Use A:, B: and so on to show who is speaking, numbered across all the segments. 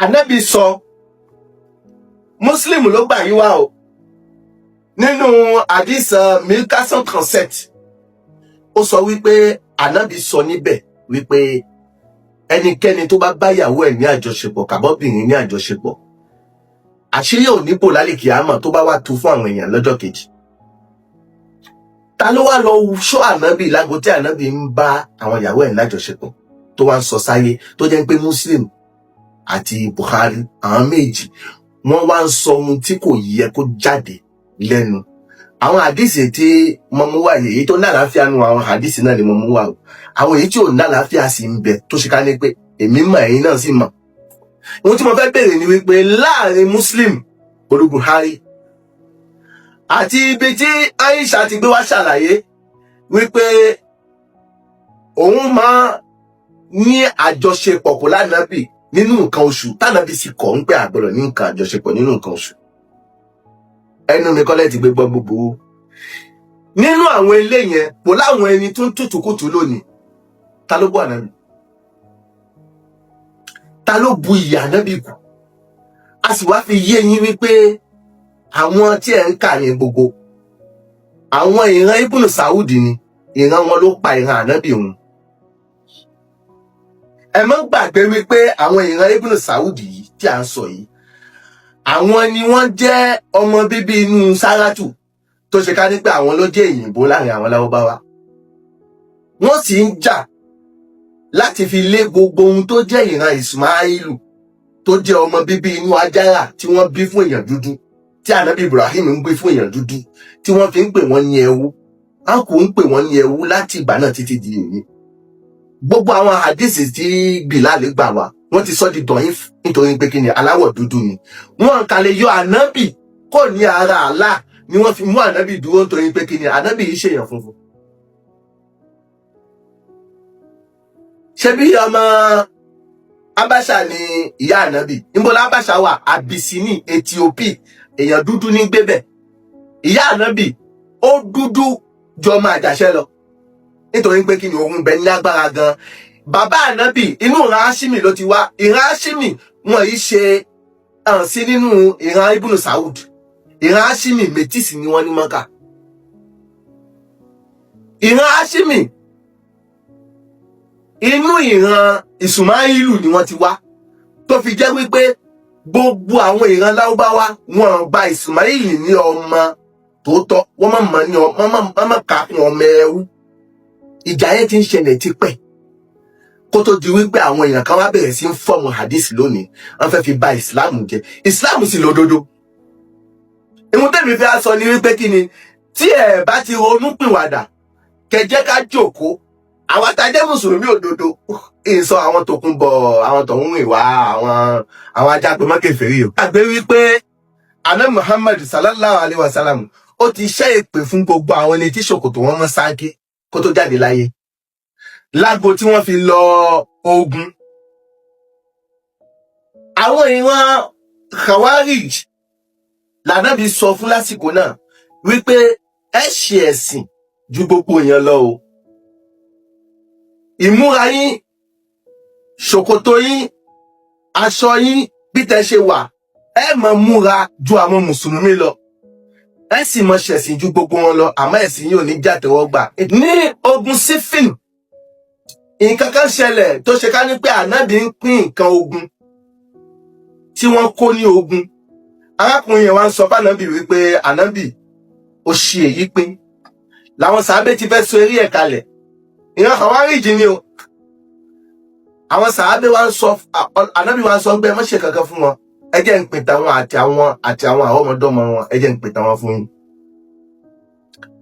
A: Ànábì sọ, Muslim ló gbà yí wá o, nínú hadith 1437, ó sọ wípé Ànábì sọ níbẹ̀ wípé ẹnikẹ́ni tó bá báyàwó ẹ̀ ní àjọṣepọ̀ kàbọ́bìnrin ní àjọṣepọ̀, àṣírí ò ní bò lálẹ́ kìámọ̀ tó bá wà tú fún àwọn èèyàn lọ́jọ́ kejì. Ta ló wá lọ ṣọ́ Ànábì lágbo tí Ànábì ń bá àwọn ìyàwó ẹ̀ lájọṣepọ̀ tó wá ń sọ sáyé, tó jẹ́ pé Muslim àti Bukhari, àwọn méjì, wọ́n wá ń sọ ohun tí kò yẹ kó jáde lẹ́nu? Àwọn àdìsí tí mo mú wá yìí, èyí tó ní àlàáfíà nu àwọn àdìsí náà ni mo mú wá o. Àwọn èyí tí ò ní àlàáfíà sì ń bẹ, tó ṣe ká ní pé èmi mọ̀, ẹ̀yin náà sì mọ̀. Ohun tí mo fẹ́ béèrè ni wípé láàrin Muslim pẹ̀lú Buhari àti ibi tí Aisha ti gbé wá ṣàlàyé wípé òun máa ní àjọṣepọ̀ kò lánàbì nínú nǹkan oṣù, tánàbì sì kọ̀ ń pé àgbọ̀dọ̀ ní nǹkan àjọṣepọ̀ nínú nǹkan oṣù, ẹnu mi kọ́lẹ́ ti gbé gbọ́ gbogbo nínú àwọn ilé yẹn kò láwọn ẹni tó ń tútùkùtù lónìí. Ta ló bú Ànábì? Ta ló bu ìyà Ànábì kù? A sì wá fi yé yín wípé àwọn tí ẹ̀ ń kà yẹn, gbogbo àwọn ìran Ibùnú Saudi ni, ìran wọn ló pa ìran Ànábì òun. Ẹ má gbàgbé wípé àwọn ìran Ibùnú Saudi yìí tí à ń sọ yìí, àwọn ni wọ́n jẹ́ ọmọ bíbí inú Sáràtù, tó ṣe ká ní pé àwọn ló jẹ́ òyìnbó láàrin àwọn Lárúbáwá. Wọ́n sì ń jà láti fi lé gbogbo ohun tó jẹ́ ìran Ismailu, tó jẹ́ ọmọ bíbí inú Ajára tí wọ́n bí fún èèyàn dúdú, tí Ànábì Ibrahim ń gbé fún èèyàn dúdú, tí wọ́n fi ń pè wọ́n ní ẹwú. A kò ń pè wọ́n ní ẹwú láti ìgbà náà títí di èyí. Gbogbo àwọn hadisi tí Bilal gbà wá, wọ́n ti sọ di dọ̀yìn, nítorí pé kí ni? Aláwọ̀ dúdú ni. Wọ́n kà lè yọ Ànábì kò ní ara àlá ni wọ́n fi mú Ànábì dúró, nítorí pé kí ni? Ànábì yìí ṣèyàn funfun. Ṣebí ọmọ Abáṣà ni ìyá Ànábì. Níbo l'Abáṣà wà? Abisini, Ethiopia. Èèyàn dúdú ní gbébẹ̀. Ìyá Ànábì ó dúdú jọmọ àjàṣẹ́ lọ, nítorí pé kí ni? Òun bẹ ní agbára gan. Bàbá Ànábì, inú ìran Áṣímì ló ti wá. Ìran Áṣímì wọn yìí ṣe hàn sí nínú ìran Ibùnú Saud. Ìran Áṣímì, métísì ni wọ́n ní Mọ́kà. Ìran Áṣímì, inú ìran Ìsùmáìlù ni wọ́n ti wá, tó fi jẹ́ wípé gbogbo àwọn ìran Lárúbáwá, wọn gba Ìsùmáìlì ní ọmọ tòótọ́. Wọ́n má mọ̀ ní ọmọ, wọ́n má kà fún ọmọ ẹrú. Ìjà yẹn ti ń ṣẹlẹ̀ tipẹ́, kó tó di wípé àwọn èèyàn kan wá bẹ̀rẹ̀ sí ń form hadith lónìí. Wọ́n fẹ́ fi bà Ìsìláàmù jẹ́, Ìsìláàmù sì lódodo. Ìhun tẹ̀mí fẹ́ sọ ni wípé kí ni? Tí ẹ bá ti ronú pìwàdà, kẹjẹ́ ká jókòó, àwọn atajẹ́ mùsùlùmí òdodo, ìsọ àwọn tòkunbọ̀, àwọn tọ̀hún ìwà, àwọn ajápé mọ́kèfèrí o. Àgbẹ̀ wípé àná Muhammad sallallahu alayhi wa sallam, ó ti ṣẹ́ èpè fún gbogbo àwọn ẹni tí ṣòkòtò wọn mọ́ sáké kó tó jáde láyé, lágbo tí wọ́n fi lọ ogun. Àwọn ìran Khawarij lànàbí sọ fún lásìkò náà wípé ẹ ṣe ẹ̀sìn ju gbogbo èèyàn lọ o. Ìmúra yín, ṣòkòtò yín, aṣọ yín, bí tẹ́ ṣe wà, ẹ máa múra ju àwọn mùsùlùmí lọ, ẹ sì máa ṣẹ̀sìn ju gbogbo wọn lọ, àmọ́ ẹ̀sìn yìí ò ní jàtẹ́wọ́gbà. Ní ogun Sífìn, nǹkan kan ṣẹlẹ̀ tó ṣe ká ní pé Ànábì ń pín nǹkan ogun tí wọ́n kó ní ogun. Arákùnrin yẹn wá ń sọ fánábì wípé Ànábì ó ṣe èyí pín. Làwọn sàábé ti fẹ́ sọ eré ẹ̀ kalẹ̀. Ìran Khawarij ni o. Àwọn sàábé wá ń sọ, Ànábì wá ń sọ pé ẹ má ṣe kankan fún wọn, ẹ jẹ́ ń pè tàwọn àti àwọn àrọ́mọdọ́mọ wọn, ẹ jẹ́ ń pè tàwọn fún yín.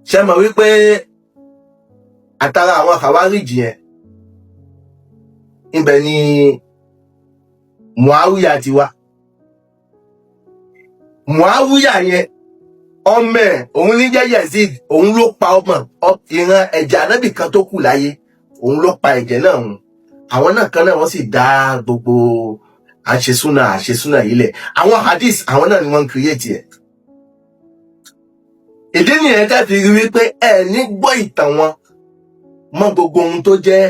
A: Ṣe mọ̀ wípé àtàrà àwọn Khawarij yẹn, ibẹ̀ ni Muawiya ti wá? Muawiya yẹn, ọmọ ẹ̀ òun ní jẹ́ Yazid. Òun ló pa ọmọ ìran ẹ̀jẹ̀ Ànábì kan tó kù láyé, òun ló pa ẹ̀jẹ̀ náà hùn. Àwọn náà kan náà, wọ́n sì dá gbogbo àṣesúnà àṣesúnà yìí lẹ̀. Àwọn hadith, àwọn náà ni wọ́n ń create ẹ̀. Ìdí nìyẹn tẹ́ fi rí wípé ẹ ní gbọ́ ìtàn wọn mọ́. Gbogbo ohun tó jẹ́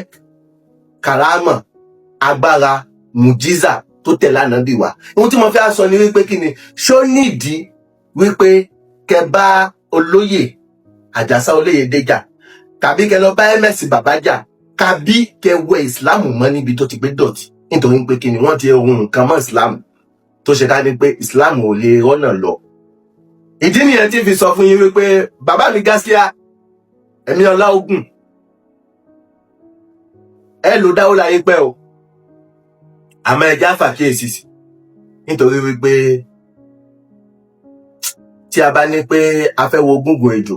A: kàrámà, agbára, mùjíza. tó tẹ̀lé ànábì wá. Ohun tí mo fẹ́ sọ ni wípé kí ni ṣó nídìí wípé kẹ bá olóyè Àjàsá Olóyèdé jà, tàbí kẹ lọ bá MS bàbá jà, tàbí kẹ wẹ ìsìláàmù mọ́ níbi tó ti gbé dọ̀tí? Nítorí pé kí ni, wọ́n ti ohun nǹkan mọ́ ìsìláàmù tó ṣe ká ní pé ìsìláàmù ò lè rọ́nà lọ. Ìdí nìyẹn tí fi sọ fún yín wípé bàbá mi Gaskiya, ẹ̀mí ọlá ogun ẹ lò dáwó láyé pẹ́ o, àmọ́ ẹ já fàkíyèsí sí, nítorí wípé tí a bá ní pé a fẹ́ wo gúngùn ejò,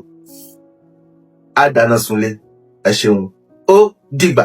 A: á dáná sunlé. Ẹ ṣeun, ó dìgbà.